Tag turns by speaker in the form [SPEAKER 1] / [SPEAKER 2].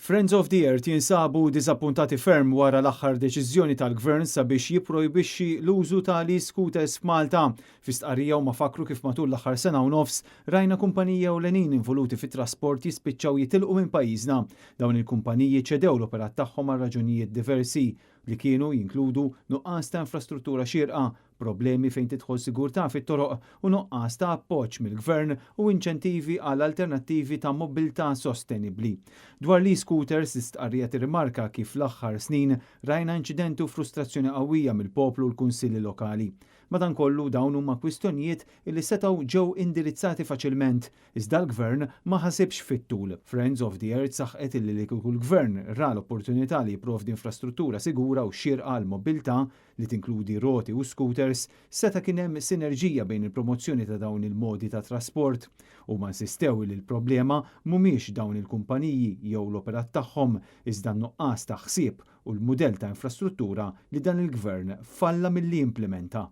[SPEAKER 1] Friends of the Earth jinsabu diżappuntati ferm wara l-aħħar deċiżjoni tal-Gvern sabiex jipprojbixxi l-użu ta' l-e-scooters f'Malta. Fi stqarrija huma fakkru kif matul l-aħħar sena u nofs rajna kumpaniji ewlenin involuti fit-trasport jispiċċaw jitilqu minn pajjiżna. Dawn il-kumpaniji ċedew l-operat tagħhom għal raġunijiet diversi li kienu jinkludu nuqqas ta' infrastruttura xierqa, problemi fejn tidħol sigurtà fit-toroq u nuqqas ta' appoġġ mill-gvern u inċentivi għal alternattivi ta' mobilità sostenibbli. Dwar l-e-scooters, l-istqarrija tirrimarka kif l-aħħar snin rajna inċidenti u frustrazzjoni qawwija mill-poplu u l-kunsilli lokali. Madankollu dawn huma kwistjonijiet li setgħu ġew indirizzati faċilment, iżda l-gvern ma ħasibx fit-tul. Friends of the Earth saħqet illi li kieku l-gvern ra l-opportunità li jipprovdi infrastruttura sigura u xierqa għal mobilità li tinkludi roti u scooters, seta' kien hemm sinerġija bejn il-promozzjoni ta' dawn il-modi ta' trasport. Huma insistew li l-problema mhumiex dawn il-kumpaniji jew l-operat tagħhom, iżda nuqqas ta' ħsieb u l-mudell ta' infrastruttura li dan il-gvern falla milli jimplementa.